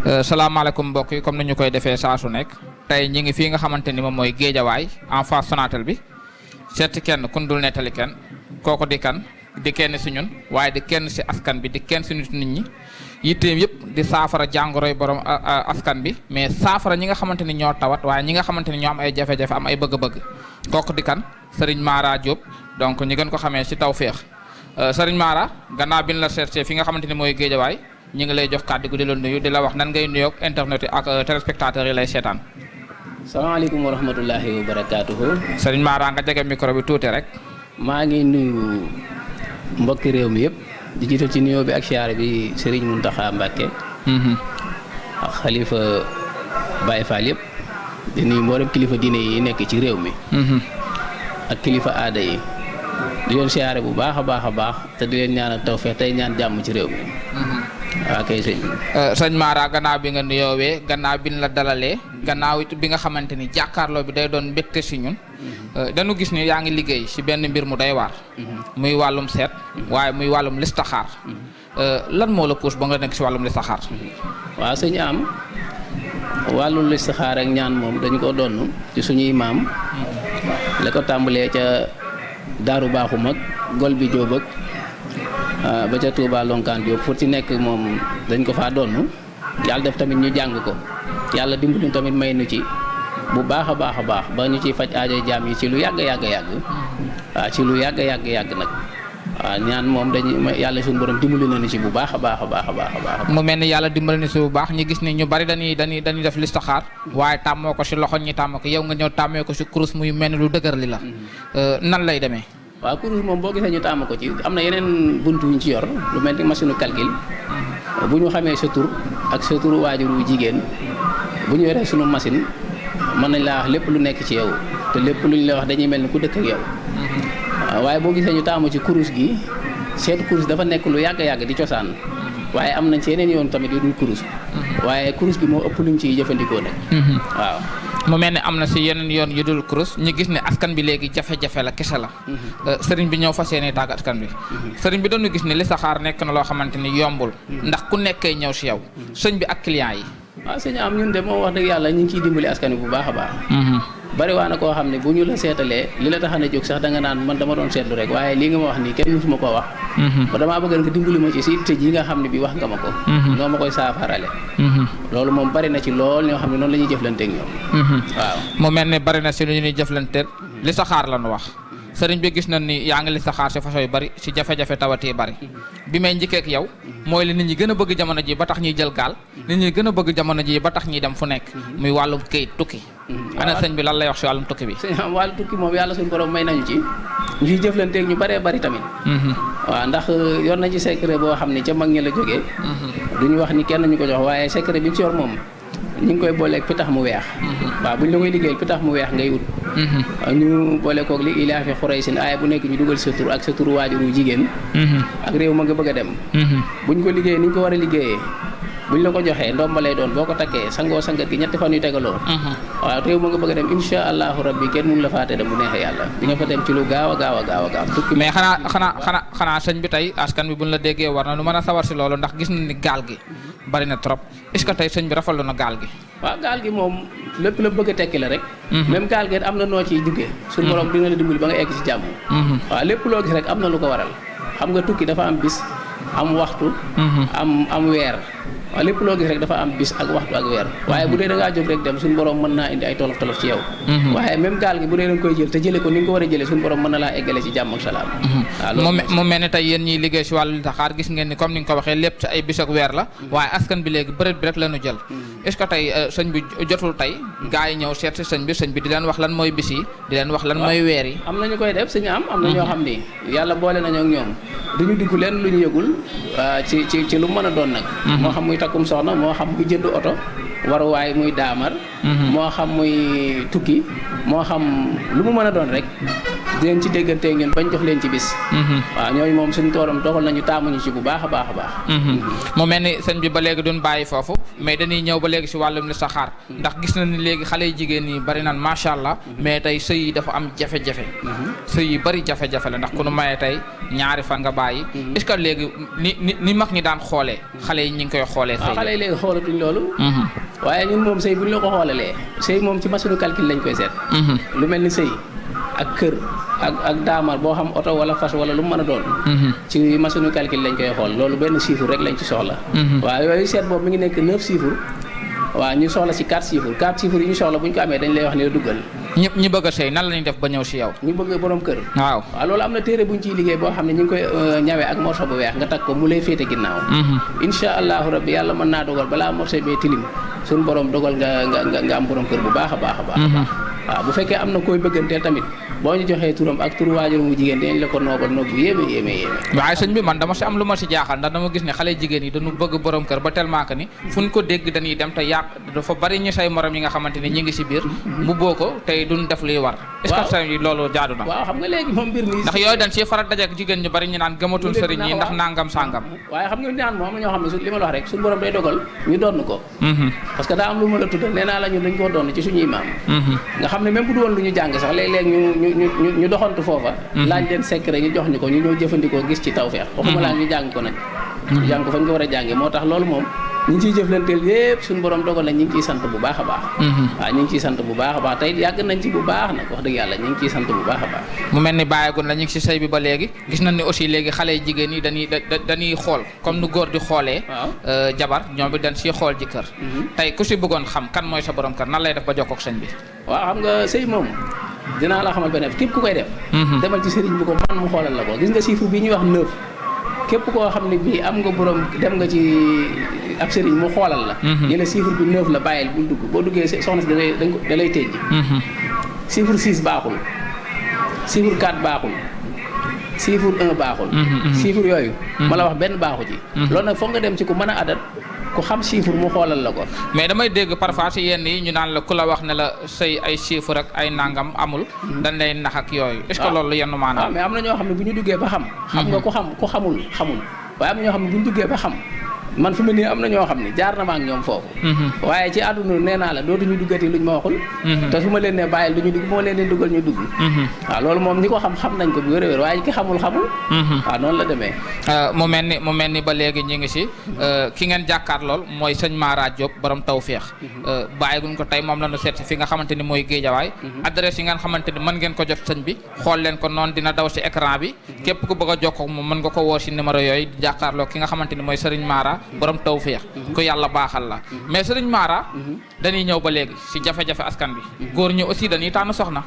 salaamaaleykum mbokk yi comme ni ñu koy defee saa su nekk tey ñi ngi fii nga xamante ni moom mooy Géejawaay en face Sonatel bi seeti kenn kun dul nettali kenn kooku di kan di kenn si ñun waaye di kenn si askan bi di kenn si nit ñi yitteem yëpp di saafara jàngoroy borom askan bi mais saafara ñi nga xamante ni ñoo tawat waaye ñi nga xamante ni ñoo am ay jafe-jafe am ay bëgg-bëgg kooku di kan Serigne Mara Diop donc ñi gën ko xamee si Tawfekh Serigne Mara gannaaw bi ñu la seetsee fi nga xamante ni mooy Géejawaay ñu ngi lay jox kàddu gi di la nuyu di la wax nan ngay nuyoog internet yi ak téléspectateurs yi lay seetaan. salaamaaleykum wa rahmatullahi wa barakaatuhu. Serigne Mara nga jege micro bi tuuti rek. maa ngi nuyu mbokki réew mi yëpp di jiital ci nuyoo bi ak siyaare bi Serigne Mountakha Mbacké. ak xalifa Baye Fall yëpp. di nuyu mboolem kilifa diine yi nekk ci réew mi. ak kilifa aada yi. di leen siyaare bu baax a baax a baax te di leen ñaanal tawfeex tey ñaan jàmm ci réew mi. waaw kay sëñ bi. sëñ Mara gannaaw bi nga nuyoowee gannaaw bi ñu la dalalee gannaaw it bi nga xamante ni jàkkaarloo bi day doon mbégte si ñun. dañu gis ni yaa ngi liggéey si benn mbir mu doy waar. muy wàllum seet. waaye muy wàllum listaxaar. lan moo la pousse ba nga nekk si wàllum listaxaar. waaw sëñ am wàllu listaxaar ak ñaan moom dañu ko donn ci suñuy maam. la ko tàmbalee ca Daaru Baaxum ak Gol bi Jóob ak ba ca Touba Lonkaan Diop fu ci nekk moom dañ ko faa donn yàlla def tamit ñu jàng ko yàlla dimbali tamit may nu ci bu baax a baax a baax ba ñu ciy faj aajo jaam yi ci lu yàgg waaw ci lu yàgg nag waaw ñaan moom dañuy yàlla suñu borom dimbali nañu ci bu baax a baax a baax. mu mel ni yàlla dimbali na si bu baax ñu gis ni ñu bari dañuy def listaxaar waaye tàmmoo ko si loxo ñi tàmmoo ko yow nga ñëw tàmmee ko si kurus muy mel ni lu dëgër li la nan lay demee. waaw kurus moom boo gisee ñu tàmm ko ci am na yeneen buntu yu ñu ci yor lu mel ni machine calcul bu ñu xamee sa tur ak sa turu waajuru jigéen bu ñu yoree sunu machine mën nañ laa wax lépp lu nekk ci yow te lépp lu ñu la wax dañuy mel ni ku dëkk ak yow. waaye boo gisee ñu taamu ci kurus gi seetu kurus dafa nekk lu yàgg di cosaan waaye am nañ ci yeneen yoon tamit yu dul kurus waaye kurus gi moo ëpp luñ ciy jëfandikoo nag. waaw. mu mel ne am na si yeneen yoon yu dul kurus ñu gis ne askan bi léegi jafe-jafe la kese la. sëriñ bi ñëw fas yéene tàgg askan bi. sëriñ bi doon gis ne listaxaar nekk na loo xamante ni yombul. ndax ku nekkee ñëw si yow. sëñ bi ak client yi. waaw sëñ am ñun de moom wax dëgg yàlla ñu ngi ciy dimbali askan bi bu baax a baax. bari waa na koo xam ne bu ñu la seetalee li la taxan a jóg sax da nga naan man dama doon seetlu rek waaye lii nga ma wax nii kenn musuma koo wax. ba damaa bëgg nga dimbali ma ci si tëj yi nga xam ne bi wax nga ma ko. noo ma koy saafarale. loolu moom bari na ci lool ñoo xam ne noonu la ñuy jëflanteeg ñoom. waaw mu mel ne bari na si lu ñuy jëflanteeg listaxaar la ñu wax. sëriñ bi gis nañ ni yaa ngi listaxaar si façon yu bari si jafe-jafe tawat yi bari bi may njëkkee ak yow mooy li nit ñi gën a bëgg jamono ji ba tax ñuy jël gaal nit ñi gën a bëgg jamono ji ba tax ñuy dem fu nekk muy wàllum këyit tukki ana sëñ bi lan lay wax si wàllum tukki bi sëñ wàllu tukki moom yàlla suñu borom may nañu ci ñu ciy jëflanteeg ñu baree bari tamit waaw ndax yor na ci secret boo xam ne ca mag ñi la jógee duñu wax ni kenn ñu ko jox waaye secret bi ci yor moom ñu ngi koy booleeg pitax mu weex waaw buñ la koy liggéeyal pitax mu weex ngay ut ñu boole koog li ilaafi Xuraysin aaya bu nekk ñu dugal sa tur ak sa turu waajuru jigéen ak réew ma nga bëgg a dem buñ ko liggéeyee ni ñu ko war a liggéeyee buñ la ko joxee ndomba lay doon boo ko takkee sangoo sangat gi ñetti fan yu tegaloo waaw réew ma nga bëgg a dem insha allahu rabbi kenn mun la faate dem bu neexee yàlla di nga fa dem ci lu gaaw a gaaw tukki mais xanaa sëñ bi tey askan bi buñ la déggee war na nu mën a sawar si loolu ndax gis nañ ni gaal gi bari na trop est-ce que tey sëñ bi rafetlu na gaal gi waaw gaal gi moom lépp la bëgg a tekki la rek même gaal gi am na noo ciy duggee suñu borom dina la dimbali ba nga egg ci jàmm waaw lépp loo gis rek am na lu ko waral xam nga tukki dafa am bis am waxtu am weer waaw lépp loo gis rek dafa am bis ak waxtu ak weer waaye bu dee da ngaa jóg rek dem suñu borom mën naa indi ay tolof ci yow waaye même gaal gi bu dee da nga koy jël te jële ko ni nga ko war a jëlee suñu borom mën na laa eggale ci jàmm ak salaam waaw mu mel ne tey yéen ñiy liggéey si wàllu listaxaar gis ngeen ni comme ni nga ko waxee lépp ci ay bis ak weer la waaye askan bi léegi bëreet bi rek lañu jël est-ce que tey sëñ bi jotul tey gaa yi ñëw seet si sëñ bi di leen wax lan mooy bis yi di leen wax lan mooy weer yi am nañu koy def suñu am na ñoo xam ni yàlla boole nañu ak ñoom duñu dugg leen lu ñu yëgul ci lu mën a doon nag moo xam muy takkum soxna moo xam muy jënd oto waruwaay muy daamar moo xam muy tukki moo xam lu mu mën a doon rek di leen ci dégganteeg ñun bañ jox leen ci bis waaw ñooñu moom suñu tooram dogal nañu taamuñu ci bu baax a baax a baax mu mel ni sëñ bi ba léegi duñ bàyyi foofu mais dañuy ñëw ba léegi si wàllum li saxaar ndax gis na ni léegi xale yu jigéen yi bari nan macha allah mais tey sëy yi dafa am jafe-jafe sëy yi bari jafe-jafe la ndax ku nu mayee tey ñaari fan nga bàyyi est-ce que léegi ni mag ñi daan xoolee xale yi ñu ngi koy xoolee sëy xale yi léegi xoolatuñ loolu waaye ñun moom sëy bu ñu la ko xoolalee sëy moom ci machine calcul lañ koy seet lu mel ni sëy ak kër ak daamar boo xam oto wala fas wala lu mu mën a doon ci machine calcul lañ koy xool loolu benn chiffre rek lañ ci soxla waaw yooyu seet boobu mi ngi nekk 9 chiffres waaw ñu soxla si 4 chiffres 4 chiffres yi ñu soxla bu ñu ko amee dañ lay wax ne la duggal ñi bëgg a sëy nan lañuy def ba ñëw si yow ñu bëgg borom kër waaw loolu am na téere buñ ciy liggéey boo xam ne ñu ngi koy ñawee ak morceau bu weex nga takk ko mu lay féete ginnaaw insha allahu rabbi yàlla mën naa dogal balaa morceau bee tilim suñu borom dogal nga am borom kër bu baax a baax a baax waaw bu fekkee am na koy bëgganteel tamit boo ñu joxee turam ak turu waajur mu jigéen dañ la ko noobal noob bu yéeme waaye sëñ bi man dama si am lu ma si jaaxal ndax dama gis ne xale jigéen yi dañu bëgg borom kër ba tellement que ni fu ñu ko dégg dañuy dem te yàq dafa bari ñu say morom yi nga xamante ni ñi ngi si biir bu boo ko tey duñ def liy war est-ce que sëñ yi loolu jaadu na waaw xam nga léegi moom mbir mi ndax yooyu dañ si faral dajeek jigéen ñu bari ñu naan gëmatul sëriñ yi ndax nangam sangam waaye xam nga naan moom am na ñoo xam ne li ma la wax rek suñu borom day dogal ñu donn ko parce que daa am lu ma la tuddal nee naa la ñu dañ koo donn ci suñuy maam nga xam ne même bu du woon lu ñu jàng sax léeg-léeg ñu doxantu foofa laaj leen secret ñu jox ñu ko ñu ñëw jëfandikoo gis ci tawfeex waxuma laa ñu jàng ko nag ñu jàng ko fañ ko war a jànge moo tax loolu moom ñu ngi ciy jëflanteel yépp suñu borom dogal na ñu ngi ciy sant bu baax a baax waaw ñu ngi ciy sant bu baax a baax tey yàgg nañ ci bu baax nag wax dëgg yàlla ñu ngi ciy sant bu baax a baax mu mel ni bàyyeegun la ñu ngi si sëy bi ba léegi gis nañ ni aussi léegi xale yi jigéen yi dañuy xool comme nu góor di xoolee jabar ñoom bi dañ siy xool ji kër tey ku si bëggoon xam kan mooy sa borom kër nan lay def ba jokkook sëñ bi waaw xam nga sëy moom dinaa la xamal benn képp ku koy def demal ci sëriñ bi ko man mu xoolal la ko gis nga chiffre bi ñuy wax 9 képp koo xam ne bii am nga borom dem nga ci ab sëriñ mu xoolal la ñu la chiffre bi 9 la bàyyil bul dugg boo duggee soxna si da lay tëj chiffre 6 baaxul chiffre 4 baaxul chiffre 1 baaxul chiffre yooyu ma la wax benn baaxu ci loolu nag foog nga dem ci ku mën a adat ku xam chiffre mu xoolal la ko mais damay dégg parfois si yenn yi ñu naan la ku la wax ne la sëy ay chiffre ak ay nangam amul dañ lay nax ak yooyu est-ce que loolu yenn maanaam mais am na ñoo xam ne bu ñu duggee ba xam nga ku xamul waaye am na ñoo xam ne bu ñu duggee ba xam man fi mu ne am na ñoo xam ne jaar na ma ak ñoom foofu waaye ci àdduna nee naa la dootuñu duggati luñ ma waxul te su ma leen ne bàyyil duñu dugg moo leen ne dugal ñu dugg waaw loolu moom ñi ko xam nañ ko bu wér-wér waaye ki xamul waaw noonu la demee mu mel ni ba léegi ñu ngi si ki ngeen jàkkaar lool mooy sëñ Mara Diop borom tawféex bàyyiguñ ko tey moom la ñu seet si fi nga xamante ni mooy Géejawaay adresse yi ngeen xamante ni mën ngeen ko jot sëñ bi xool leen ko noonu dina daw si écran bi képp ku bëgg a jokkoo moom mën nga ko woo si numéro yooyu di jàkkaarloo ki nga xamante ni mooy sëriñ Mara borom tawféex ku yàlla baaxal la mais sëriñ Mara dañuy ñëw ba léegi si jafe-jafe askan bi góor ñi aussi dañuy tànn soxna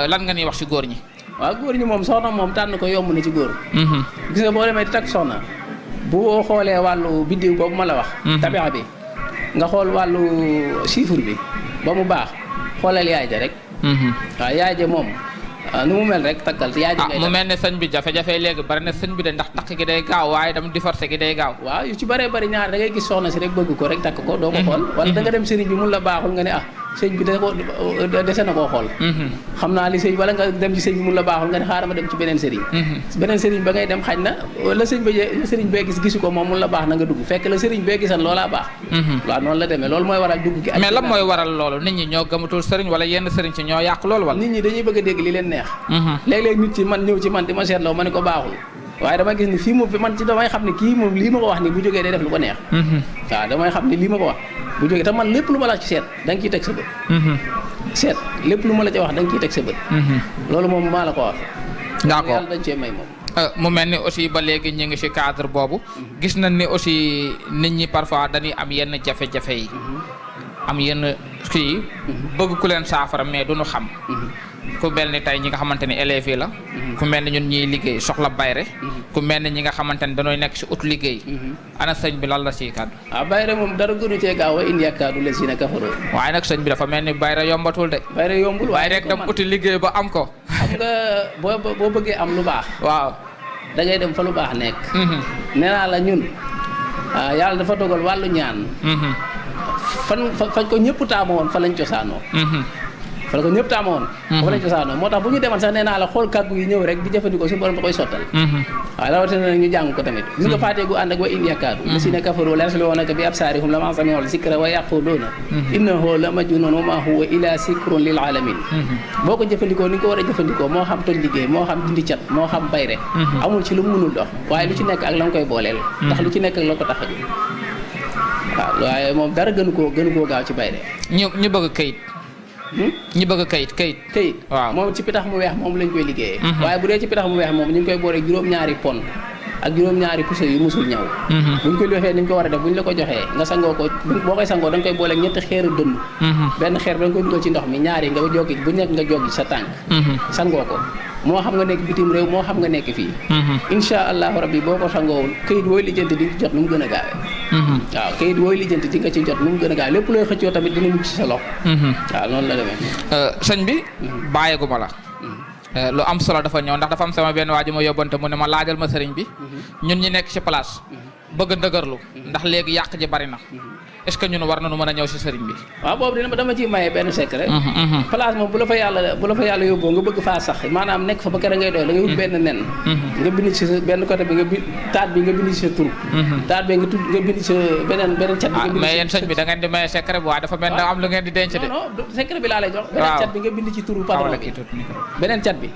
lan nga ñuy wax si góor ñi waaw góor ñi moom soxna moom tànn ko yomb na ci góor gis nga boo demee di takk soxna boo xoolee wàllu biddiw boobu ma la wax tabixa bi nga xool wàllu chiffre bi ba mu baax xoolal yaay ja rek waaw yaay ja moom nu mu mel rek takkal yaay ja mu mel ne sëñ bi jafe-jafe léegi bari na sëñ bi de ndax takk gi day gaaw waaye dam divorce gi day gaaw waaw yu ci bëree bëri ñaar da ngay gis soxna si rek bëgg ko rek takk ko doo ko xool wala da nga dem sëriñ bi mun la baaxul nga ne sëñ bi dese na koo xool xam naa li sëñ wala nga dem ci sëñ bi mun la baaxul nga ne xaaral ma dem ci beneen sëriñ ba ngay dem xañ na la sëriñ bee gisu ko moom mun la baax na nga dugg fekk la sëriñ bee gisan loolaa baax waaw noonu la demee loolu mooy waral dugg gi mais lan mooy waral loolu nit ñi ñoo gëmatul sëriñ wala yenn sëriñ ci ñoo yàq loolu wala nit ñi dañuy bëgg a dégg li leen neex léeg-léeg nit ci man ñëw ci man di ma seetloo ma ne ko baaxul waaye dama gis ni fii moom man ci damay xam ne kii moom lii ma ko wax ni bu jógee day def lu ko neex waaw damay xam ne lii ma ko wax bu jógee te man lépp lu ma la ci seet da nga ciy teg sa bët seet lépp lu ma la ci wax da nga ciy teg sa bët loolu moom maa la ko wax d'accord yàlla dañ cee may moom mu mel ni aussi ba léegi ñu ngi ci cadre boobu gis nañ ni aussi nit ñi parfois dañuy am yenn jafe-jafe yi am yenn kii bëgg ku leen saafara mais duñu xam ku mel ni tey ñi nga xamante ni élèves yi la ku mel ni ñun ñiy liggéey soxla bayre ku mel ni ñi nga xamante ni dañooy nekk ci ut liggéey ana sëñ bi lan la ci kàddu bayre moom dara gënu cee gaaw in yakkaadu lazina kafaru waaye nag sëñ bi dafa mel ni bayre yombatul de bayre yombul waaye rek dem uti liggéey ba am ko xam nga boo bëggee am lu baax waaw da ngay dem fa lu baax nekk nee naa la ñun yàlla dafa dogal wàllu ñaan fañ ko ñëpp taamu woon fa lañ cosaanoo fa la ko ñëpp taamoon foofu lañ cosaanoo moo tax bu ñu demoon sax nee naa la xool kàggu yi ñëw rek di jëfandikoo suñu borom da koy sottal waaw rawatina nag ñu jàng ko tamit gis nga faatee gu ànd ak wa in yakkaadu la si ne kafaru la yasluunaka bi absaarihim lammaa sami'ul zikra wa yaquuluuna innahu la majnuun wa maa huwa illaa zikrun lil aalamiin boo ko jëfandikoo ni nga ko war a jëfandikoo moo xam toj liggéey moo xam dindi cat moo xam bayre amul ci lu mu mënul dox waaye lu ci nekk ak la nga koy booleel ndax lu ci nekk ak la ko tax a jóg waaw waaye moom dara gënu koo gaaw ci bayre ñu bëgg kayit ñi bëgg kayit waaw moom ci pitax mu weex moom lañ koy liggéeyee waaye bu dee ci pitax mu weex moom ñu ngi koy boole juróom-ñaari pon ak juróom-ñaari puso yu musul ñaw buñ ko defee niñ ko war a def buñ la ko joxee nga sangoo ko boo koy sangoo da nga koy boole ak ñetti xeeru dënn benn xeer da nga koy dugal ci ndox mi ñaari nga joggi bu nekk nga joggi sa tànk sangoo ko moo xam nga nekk bitim réew moo xam nga nekk fii insha allahu rabbi boo ko sangoowul këyit wooy lijjanti di jot nu mu gën a gaawee waaw këyit wooy lijjanti di nga ci jot nu mu gën a gaawee lépp looy xëccoo tamit dina mucc sa loxo waaw noonu la demee sëñ bi bàyyeeguma la lu am solo dafa ñëw ndax dafa am sama benn waa ji ma yóbbante mu ne ma laajal ma sëriñ bi ñun ñi nekk ci place bëgg ndëgërlu ndax léegi yàq ji bari na est-ce que ñun war nañu mën a ñëw si sëriñ bi waaw boobu dama ciy maye benn secret place moom bu la fa yàlla yóbboo nga bëgg faa sax maanaam nekk fa ba kere ngay doy da ngay wut benn nen nga bind ci sa benn côté bi taat bi nga bind ci sa tur taat bi nga bind ci beneen cat bi nga bind mais yéen sëñ bi da ngeen di maye secret bi waaye dafa mel da am lu ngeen di denc de non secret bi laa lay jox beneen cat bi nga bind ci turu patron bi beneen cat bi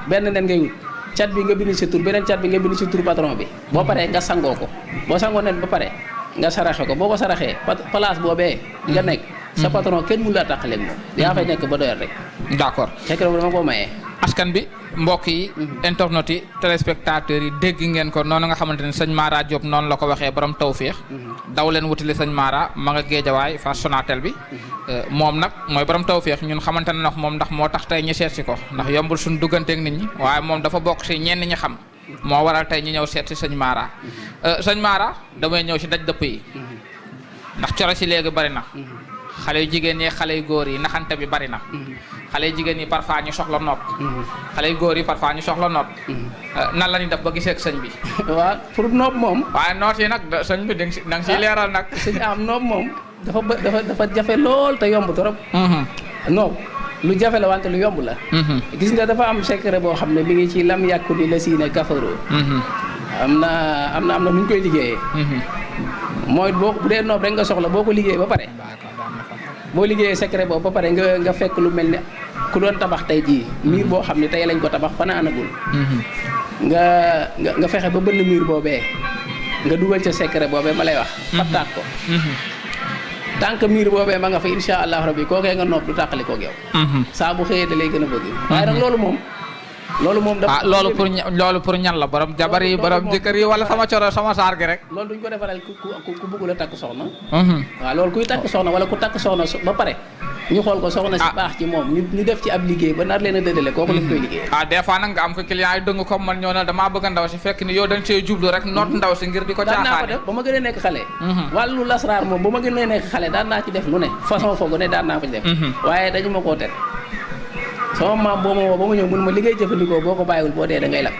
benn nen ngay wut cat bi nga bind ci tur beneen cat bi nga bind ci turu patron bi boo paree nga sangoo ko boo sangoo nen ba pare nga saraxe ko boo ko saraxee place boobee nga nekk sa patron kenn mënu laa tàqaleeg moom yaa fay nekk ba doyal rek d'accord fekk na dama ko mayee askan bi mbokk yi internautes yi téléspectateurs yi dégg ngeen ko noonu nga xamante ne sëñ Mara Diop noonu la ko waxee borom tawféex daw leen wutali sëñ Mara ma nga Géejawaay fa Sonatel bi moom nag mooy borom tawféex ñun xamante ne nag moom ndax moo tax tey ñu seet si ko ndax yombul suñu dugganteeg nit ñi waaye moom dafa bokk si ñenn ñi xam moo waral tey ñu ñëw seet si sëñ Mara sëñ Mara damay ñëw si daj dëpp yi ndax coro si léegi bari na xale yu jigéen ñi xale yu góor yi naxante bi bari na xale yu jigéen yi parfois ñu soxla nopp xale yu góor yi parfois ñu soxla nopp nan la ñuy def ba gisee ak sëñ bi waaw pour nopp moom waaye noot yi nag sëñ bi da nga siy leeral nag sëñ am nopp moom dafa jafe lool te yomb trop nopp lu jafe la wante lu yomb la gis nga dafa am secret boo xam ne mi ngi ci lam yàkku ni la siine kafaroo am na nu ñu koy liggéeyee mooy bu dee noob rek nga soxla boo ko liggéeyee ba pare boo liggéeyee secret boobu ba pare nga fekk lu mel ne ku doon tabax tey jii miir boo xam ne tey lañ ko tabax fanaanagul nga fexe ba bënn miir boobee nga dugal ca secret boobee ma lay wax fattaat ko tant que miir boobee ma nga fa insha allah rabbi kookee nga noob du tàqali koog yow saa bu xëyee da lay gën a bëgg waaye nag loolu moom dafa loolu pour ñan la borom jabar yi borom jëkkër yi wala sama coro sama saar gi rek loolu duñ ko defaral ku bëggul a takk soxna waaw loolu kuy takk soxna wala ku takk soxna ba pare ñu xool ko soxna si baax ci moom ñu def ci ab liggéey ba nar leen a dëddale kooku lañ koy liggéey des fois nag nga am ko client yi dëng comme man ñëw na damaa bëgg a ndaw si fekk ni yow dañ see jublu rek noot ndaw si ngir di ko caaxaane daan naa ko def ba ma gën a nekk xale wàllu lasraar moom ba ma gën a nekk xale daan naa ci def lu ne façon foogu ne daan naa ko ci def waaye dañu ma koo tere sama maam boo ma woo ba ma ñëw mun ma liggéey jëfandikoo boo ko bàyyiwul boo dee da ngay lakk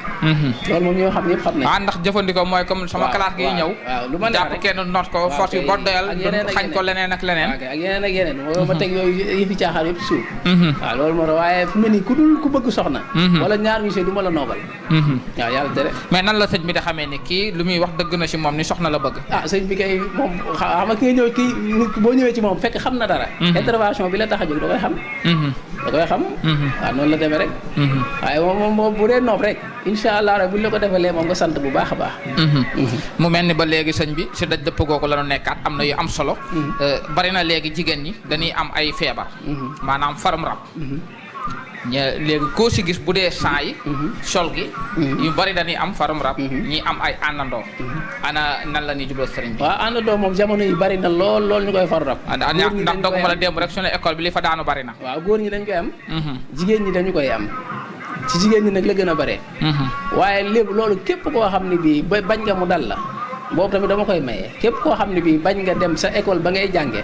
loolu moom ñoo xam ñëpp xam nañ ndax jëfandikoo mooy comme sama classe gi ñëw lu ma jàpp kenn noot ko force yi ba doyal xañ ko leneen ak leneen ak yeneen moo ma teg yooyu yëfi caaxaan yëpp suuf waaw loolu moo tax waaye fu mu ne nii ku bëgg soxna wala ñaar ñu sëy du ma la noobal waaw yàlla tere mais nan la sëñ bi da xamee ni kii lu muy wax dëgg na si moom ni soxna la bëgg sëñ bi kay moom xam nga ki nga ñëw kii boo ñëwee ci moom fekk xam na dara intervention bi la tax a jóg da koy xam waaw noonu la demee rek waaye moom bu dee noob rek insha allah rek buñ la ko defalee moom nga sant bu baax a baax mu mel ni ba léegi sëñ bi si daj dëpp googu la ñu nekkaat am na yu am solo bari na léegi jigéen ñi dañuy am ay feebar maanaam farum rab léegi koo si gis bu dee sang yi sol gi yu bari dañuy am farum rab ñi am ay àndandoo ana nan la ñuy jubloo sëriñ bi waaw àndandoo moom jamono yi bari na lool ñu koy faru rab ndax doguma la démb rek suñu école bi li fa daanu bari na waaw góor ñi dañ koy am jigéen ñi dañu koy am ci jigéen ñi nag la gën a bare waaye lépp loolu képp koo xam ne bii bañ nga mu dal la boobu tamit dama koy maye képp koo xam ne bii bañ nga dem sa école ba ngay jànge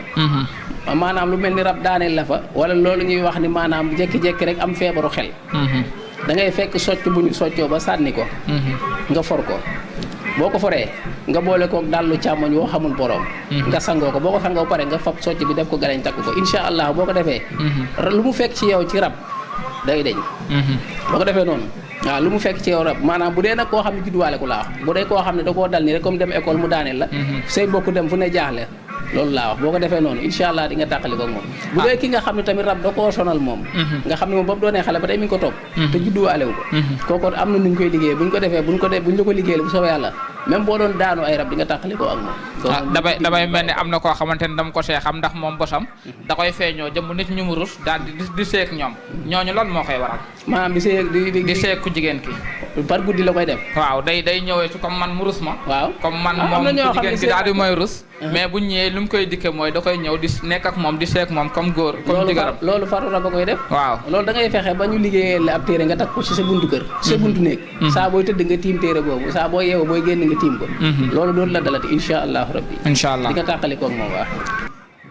maanaam lu mel ni rab daaneel la fa wala loolu ñuy wax ni maanaam jékki-jékki rek am feebaru xel da ngay fekk socc bu ñu soccoo ba sànni ko nga for ko boo ko foree nga boole koog dallu càmmoñ woo xamul borom. nga sangoo ko boo ko sangoo pare nga fab socc bi def ko galañ takk ko incha allah boo ko defee. lu mu fekk ci yow ci rab day deñ. boo ko defee noonu. waaw lu mu fekk ci yow rab maanaam bu dee nag koo xam ne judduwaale ku laa wax bu dee koo xam ne da koo dal nii rek comme dem école mu daaneel la. say mbokk dem fu ne jaaxle. loolu laa wax boo ko defee noonu incha allah di nga tàqali ko moom bu dee ki nga xam ne tamit rab da koo sonal moom nga xam ne moom ba mu doonee xale ba tey mi ngi ko topp te judduwaale wu ko kooku am na nuñ koy liggéey buñ ko defee buñ la ko liggéeyee bu soobee yàlla même boo doon daanu ay rab di nga tàqali ko ak moom damay mel ni am na koo xamante ne dama ko see xam ndax moom bosam da koy feeñoo jëm nit ñu mu rus daal di seek ñoom ñooñu lan moo koy waral maanaam di seek ku jigéen ki par guddi la koy def waaw day ñëwee ci comme man mu rus ma waaw comme man moom ku jigéen ki daal di mooy rus mais bu ñëwee lu mu koy dikke mooy da koy ñëw di nekk ak moom di seek moom comme góor comme jigéenam loolu faru rab a koy def waaw loolu da ngay fexe ba ñu liggéeyee la ab téere nga takk ko ci sa buntu kër ci sa buntu néeg saa booy tëdd nga tiim téere boobu saa booy yeewu booy génn nga tiim ko loolu doolu la dalati insha allahu rabbi insha allah di nga tàqalikoog moom waaw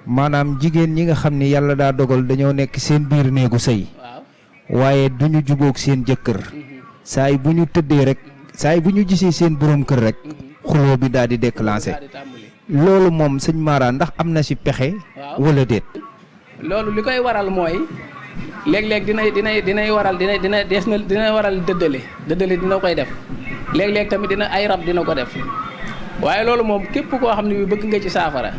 maanaam jigéen ñi nga xam ne yàlla daa dogal dañoo nekk seen biir néegu sëy waaye duñu jubóog seen jëkkër saay bu ñu tëddee rek saay bu ñu gisee seen borom kër rek xuloo bi daal di déclenché loolu moom sëñ Mara ndax am na ci pexe wala déet loolu li koy waral mooy léeg-léeg dinay waral dina waral dëddale dina koy def léeg-léeg tamit dina ay rab dina ko def waaye loolu moom képp koo xam ne bi bëgg nga ci saafara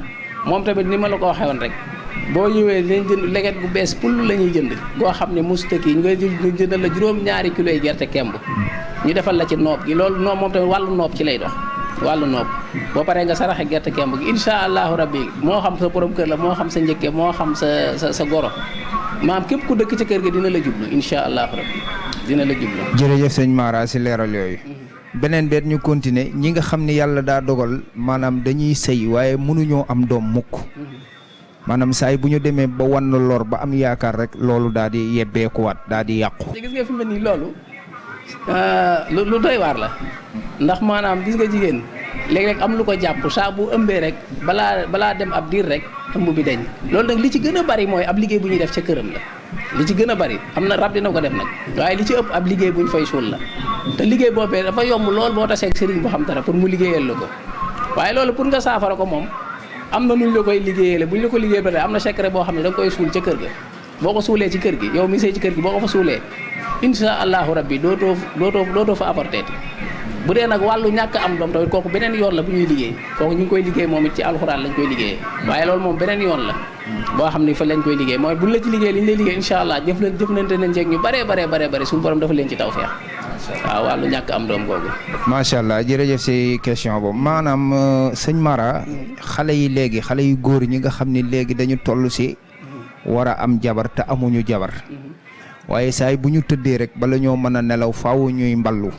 moom tamit ni ma la ko waxee woon rek boo ñëwee dañ jënd leget bu bees pull la ñuy jënd goo xam ne mustaki ñu jëndal la juróom-ñaari kilos yi gerte kemb ñu defal la ci noob gi loolu noob moom tamit wàllu noob ci lay dox wàllu noob boo paree nga saraxe gerte kemb gi insha allahu rabbi moo xam sa borom kër la moo xam sa njëkke moo xam sa goro maam képp ku dëkk ci kër ga dina la jublu insha allahu rabbi dina la jublu jërëjëf sëñ Mara si leeral yooyu beneen beet ñu continuer ñi nga xam ne yàlla daa dogal maanaam dañuy sëy waaye mënuñoo am doom mukk maanaam saay bu ñu demee ba wan lor ba am yaakaar rek loolu daal di yebbeekuwaat daal di yàqu gis nga fi mu nii loolu lu doy waar la ndax maanaam gis nga jigéen léeg-léeg am lu ko jàpp saa bu ëmbee rek balaa dem ab diir rek ëmb bi deñ loolu nag li ci gën a bari mooy ab liggéey bu ñuy def ca këram la li ci gën a bari am na rab dina ko def nag waaye li ci ëpp ab liggéey bu ñu fay suul la te liggéey boobee dafa yomb lool boo taseeg sëriñ bu xam dara pour mu liggéeyal la ko waaye loolu pour nga saafara ko moom am na nuñ la koy liggéeyale buñ la ko liggéey ba am na secret boo xam ne da nga koy suul ca kër ga boo ko suulee ci kër gi yow mi sëy ci kër gi boo ko fa suulee insha allahu rabbi dootoo fa apporté bu dee nag wàllu ñàkk am doom tamit kooku beneen yoon la bu ñuy liggéey kooku ñu ngi koy liggéey moom it ci alxuraan lañ koy liggéeyee waaye loolu moom beneen yoon la boo xam ne fa lañ koy liggéey mooy buñ la ci liggéey li ñu lay liggéey insha allah jëflante nañ ceeg ñu bare suñu borom dafa leen ci tawfeex waaw wàllu ñàkk am doom googu macha allah jërëjëf si question boobu maanaam sëñ Mara xale yi léegi xale yu góor ñi nga xam ne léegi dañu toll si war a am jabar te amuñu jabar waaye saay bu ñu tëddee rek bala ñoo mën a nelaw faaw ñuy mballu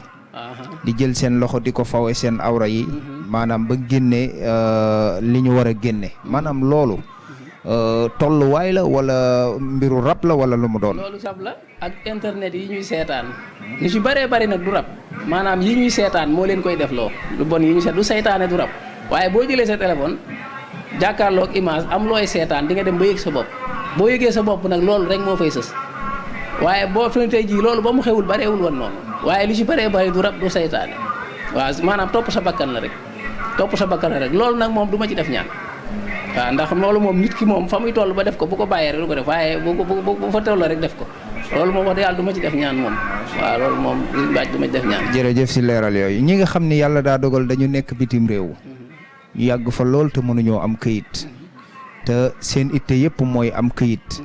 di jël seen loxo di ko fawe seen awra yi maanaam ba génne li ñu war a génne maanaam loolu tolluwaay la wala mbiru rab la wala lu mu doon. loolu sab la ak internet yi ñuy seetaan ñu ci bëree bëri nag du rab maanaam yi ñuy seetaan moo leen koy def loo lu bon yi ñuy seet du seytaane du rab waaye boo jëlee sa téléphone jàkkaarloog image am looy seetaan di nga dem ba yëg sa bopp boo yëgee sa bopp nag loolu rek moo fay sës waaye boo fi tey jii loolu ba mu xewul bareewul woon noonu waaye li ci bëree bëri du rab du seytaane waaw maanaam topp sa bakkan la rek loolu nag moom du ma ci def ñaan waaw ndax loolu moom nit ki moom fa muy toll ba def ko bu ko bàyyee rek du ko def waaye bu fa toll rek def ko loolu moom wax dëgg yàlla du ma ci def ñaan moom waaw loolu moom baaj du ma ci def ñaan. jërëjëf si leeral yooyu ñi nga xam ne yàlla daa dogal dañu nekk bitim réew ñu yàgg fa lool te mënuñoo am këyit te seen itte yëpp mooy am këyit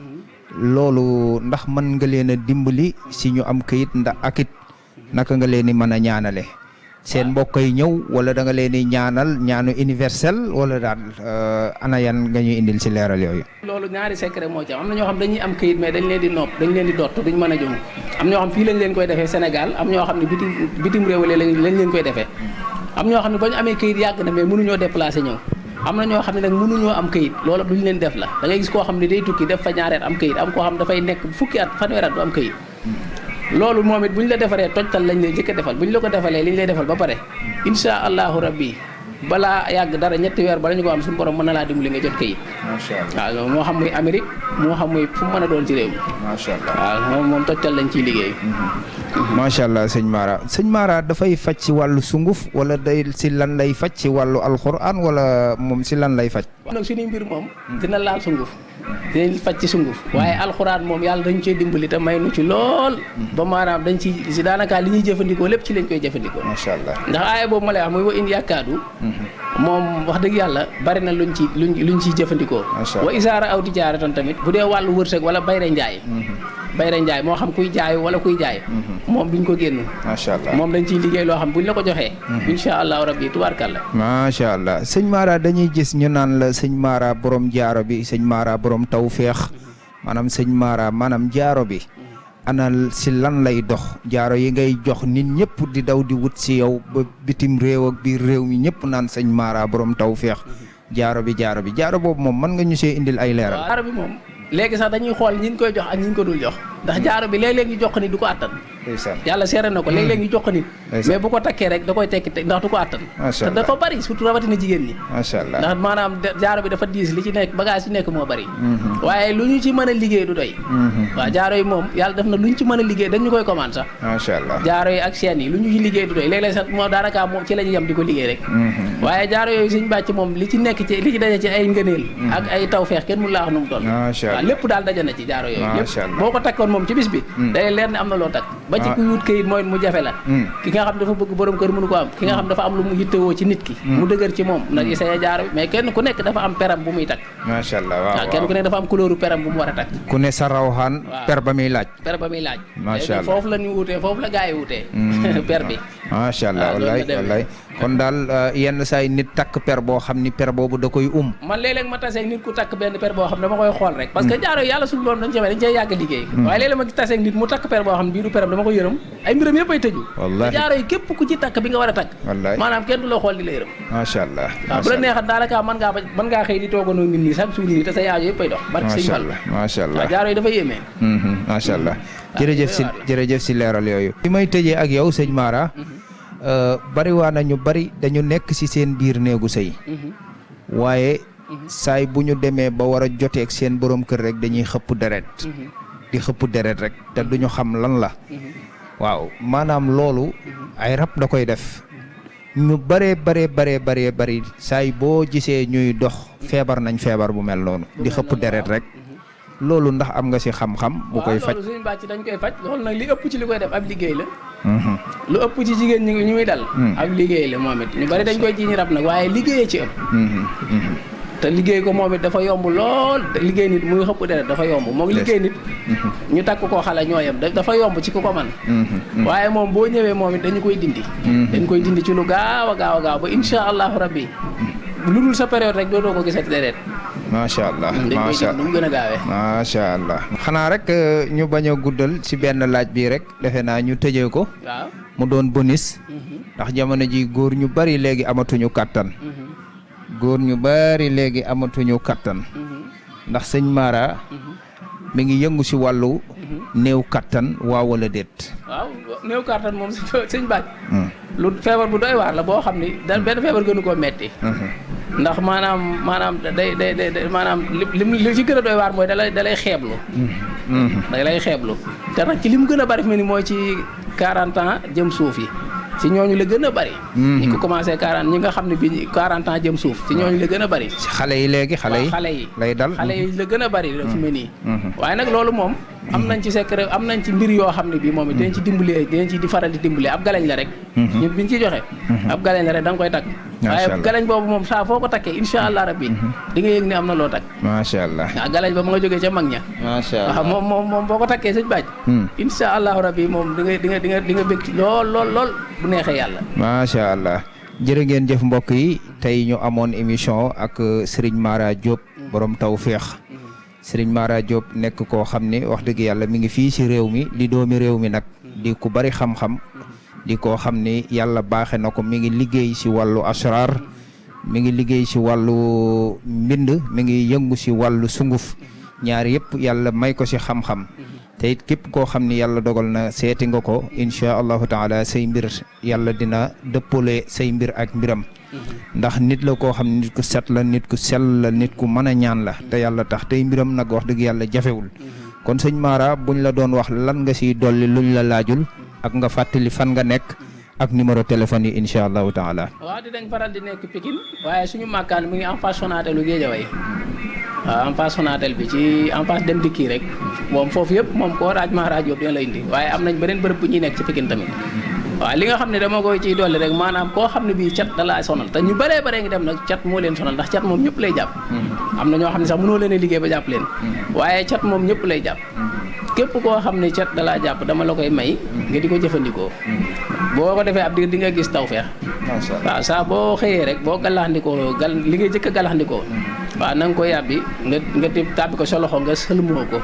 loolu ndax mën nga leen a dimbali si ñu am këyit ndax akit naka nga leen di mën a ñaanale seen mbokk yi ñëw wala da nga leen di ñaanal ñaanu universel wala daal ana yan nga ñuy indil si leeral yooyu. loolu ñaari secret moo ci am na ñoo xam dañuy am këyit mais dañ leen di nopp dañ leen di dott duñ mën a jëm am ñoo xam fii lañ leen koy defee Sénégal am ñoo xam ne bitim réew lañ leen koy defee am ñoo xam ne ba ñu amee këyit yàgg na mais mënuñoo déplacé ñëw am na ñoo xam ne nag mënuñoo am këyit loolu duñ leen def la da ngay gis koo xam ne day tukki def fa ñaari at am këyit am koo xam dafay nekk fukki at fanweeri at du am këyit loolu moom it bu ñu la defaree tojtal lañ lay jëkk a defal bu ñu la ko defalee li ñu lay defal ba pare insha allahu rabbi balaa yàgg dara ñetti weer bala ñu ko am suñu borom mën na laa dimbali nga jot këyit. macha allah waaw moo xam muy Amérique moo xam muy fu mu mën a doon ci réew mi. macha allah waaw moom tojtal lañ ciy liggéey. macha allah sëñ Mara dafay faj ci wàllu sunguf wala day si lan lay faj ci wàllu alxuraan wala moom si lan lay faj. nag suñuy mbir moom dina laal sunguf dinañ faj ci sunguf waaye alxuraan moom yàlla dañ cee dimbali te may nu ci lool ba maanaam dañ ci si daanaka li ñuy jëfandikoo lépp ci lañ koy jëfandikoo. macha allah ndax aaya boobu ma lay wax muy wa in yàkkaadu moom wax dëgg yàlla bari na luñ ciy jëfandikoo. wa isaara aw tijaaratan tamit bu dee wàllu wërsëg wala bayre njaay moo xam kuy jaay wala kuy jaay moom duñ ko génn. macha allah moom dañ ciy liggéey loo xam buñ la ko joxee insha allahu rabbi tubaarkàlla. macha allah sëñ Mara dañuy gis ñu naan la sëñ Mara borom jaaro bi sëñ Mara borom tawféex maanaam sëñ Mara maanaam jaaro bi ana si lan lay dox jaaro yi ngay jox nit ñëpp di daw di wut si yow ba bitim réew ak biir réew mi ñëpp naan sëñ Mara borom tawféex jaaro boobu moom mën nga ñu see indil ay leeral. jaaro bi moom léegi sax dañuy xool ñi ñu koy jox ak ñi ñu ko dul jox ndax jaaro bi léeg-léeg ñu jox ko nit du ko attan. yàlla seere na ko léeg-léeg ñu jox ko nit mais bu ko takkee rek da koy tekki ndax du ko attan te dafa bari surtout rawatina jigéen ñi. macha allah ndax maanaam jaaro bi dafa diis li ci nekk bagage yi nekk moo bari waaye lu ñu ci mën a liggéey du doy. waaw jaaro yi moom yàlla def na lu ñu ci mën a liggéey dañ ñu koy commande sax. macha allah jaaro yi ak chaîne yi lu ñu ci liggéey du doy léeg-léeg sax moom daanaka moom ci la ñu yem di ko liggéey rek waaye jaaro yooyu suñu bàcc moom li ci nekk ci li ci daje ci ay ngëneel ak ay tawfeex kenn mënu laa wax nu mu toll. waaw lépp daal daje na ci jaaro yooyu lépp boo ko takkoon moom ci bis bi day leer ne am na loo takk ba ci ku wut këyit mooy mu jafe la ki nga xam dafa bëgg borom kër mënu ko am ki nga xam dafa am lu mu yittewoo ci nit ki mu dëgër ci moom nag essayé jaaro bi mais kenn ku nekk dafa am peram bu muy takk. macha allah waaw kenn ku nekk dafa am couleur peram bu mu war a takk ku ne sa rawxaan per ba muy laaj macha allah foofu la ñu wutee foofu la gaa yi wutee per bi macha allah wallaay kon daal yenn saay nit takk per boo xam ni per boobu da koy man léeg-léeg ma tasee nit ku takk benn per boo xam dama koy xool rek parce que jaaro yi yàlla suñu borom dañ cee yàgg liggéey waaye léeg-léeg ma tasee nit mu takk per boo xam bii du peram dama ko yërëm ay mbiram yëpp ay tëju jaaro yi képp ku ci takk bi nga war a takk maanaam kenn du la xool di la yërëm macha allah waaw bu la neexat daanaka mën ngaa xëy di toogandoo nit ñi chaque jour nii te sa yaajo yëpp ay dox barke sëñ Fall macha allah waaw jaaro yi dafa yéemee macha allah jërëjëf si leeral yooyu li may tëjee ak yow sëñ Mara bari waa na ñu bari dañu nekk ci seen biir néegu sëy waaye saay bu ñu demee ba war a joteeg seen borom kër rek dañuy xëpp deret di xëpp deret rek te duñu xam lan la waaw maanaam loolu ay rab da koy def ñu bari saay boo gisee ñuy dox feebar nañ feebar bu mel noonu di xëpp deret rek loolu ndax am nga ci xam-xam bu koy faj. waaw loolu suñu bàcc dañ koy faj loolu nag li ëpp ci li koy def ab liggéey la. lu ëpp ci jigéen ñi ñu muy dal. ab liggéey la moom it ñu bari dañ koy jiñ rab nag waaye liggéeyee ci ëpp. te liggéey ko moom it dafa yomb lool liggéey nit muy xëpp deret dafa yomb moom liggéey nit ñu takk koo xale ñooyam dafa yomb ci ku ko man waaye moom boo ñëwee moom it dañu koy dindi. dañ koy dindi ci lu gaaw a gaaw ba insha allahu rabbi lu dul sa période rek dootoo ko gisati deret. macha allah macha allah gën a gaawee. macha allah xanaa rek ñu bañ a guddal ci benn laaj bii rek defe naa ñu tëjee ko. waaw mu doon bonus. ndax jamono ji góor ñu bari léegi amatuñu kattan. ndax sëñ Mara mi ngi yëngu ci wàllu néew kattan waaw wala déet. waaw néew kattan moom sëñ Bac. lu feebar bu doy waar la boo xam ni benn feebar gënu koo metti ndax maanaam day maanaam li ci gën a doy waar mooy dalay xeeblu. dalay xeeblu te nag ci li mu gën a bari fi mu ne mooy ci 40 ans jëm suuf yi ci ñooñu la gën a bari. ñi ko commencé 40 ñi nga xam ne bi 40 ans jëm suuf ci ñooñu la gën a bari. ci xale yi léegi xale yi lay dal xale yi la gën a bari fi mu ne nii. waaye nag loolu moom am nañ ci secret am nañ ci mbir yoo xam ne bii moom it dinañ ci dimbalee dinañ ci di faral di dimbalee ab galañ la rek. ñun biñ ciy joxe. ab galañ la rek da nga koy takk. waaye galañ boobu moom saa foo ko takkee insha allah rabbi di nga yëg ne am na loo takk. macha allah waaw galañ ba mu nga jógee ca mag ña. macha allah waaw moom boo ko takkee sëñ Bac. insha allah rabbi moom di nga bëgg lool bu neexee yàlla. macha allah jërë ngeen jëf mbokk yi tey ñu amoon émission ak Serigne Mara Diop borom tawféex. Serigne Mara Diop nekk koo xam ne wax dëgg yàlla mi ngi fii ci réew mi di doomi réew mi nag di ku bari xam-xam di koo xam ni yàlla baaxe na ko mi ngi liggéey ci wàllu asrar mi ngi liggéey ci wàllu mbind mi ngi yëngu ci wàllu sunguf ñaar yëpp yàlla may ko ci xam-xam te it képp koo xam ni yàlla dogal na seeti nga ko incha allahu taala say mbir yàlla dina dëppale say mbir ak mbiram ndax nit la koo xam ne nit ku set la nit ku sell la nit ku mën a ñaan la te yàlla tax tey mbiram nag wax dëgg yàlla jafewul kon sëñ Mara buñ la doon wax lan nga siy dolli luñ la laajul ak nga fàttali fan nga nekk ak numéro téléphone yi incha allahu taala. waaw dinañ faral di nekk Pikine waaye suñu màkkaan mu ngi en face Sonatel lu Guédiawaye waaw en face Sonatel bi ci en face dem dikki rek moom foofu yëpp moom koo raaj maa raaj yóbbu dina la indi waaye am nañ beneen bërëb bu ñuy nekk ci Pikine tamit waaw li nga xam ne dama koy ciy dolli rek maanaam koo xam ne bii cat da laa sonal te ñu bëree bëree ngi dem nag cat moo leen sonal ndax cat moom ñëpp lay jàpp am na ñoo xam ne sax mënoo leen a liggéey ba jàpp leen waaye cat moom ñëpp lay jàpp képp koo xam ne cat da laa jàpp dama la koy may nga di ko jëfandikoo boo ko defee ab di nga gis tawfeex waaw saa boo xëyee rek boo galaxndikoo li ngay jëkk a galaxndikoo waaw na nga ko yàbbi nga tàbbi ko sa loxo nga sëlmoo ko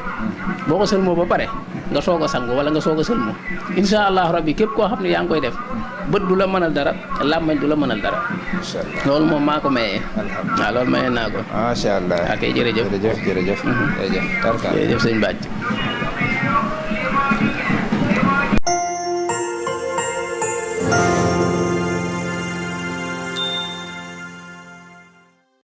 boo ko sëlmoo ba pare nga soog a sangu wala nga soog a sëlmu incha allah rabbi képp koo xam ne yaa ngi koy def bët du la mënal dara làmmañ du la mënal dara loolu moom maa ko mayee waaw loolu mayee naa ko macha allah ok jërëjëf jërëjëf jërëjëf sëñ Bàcc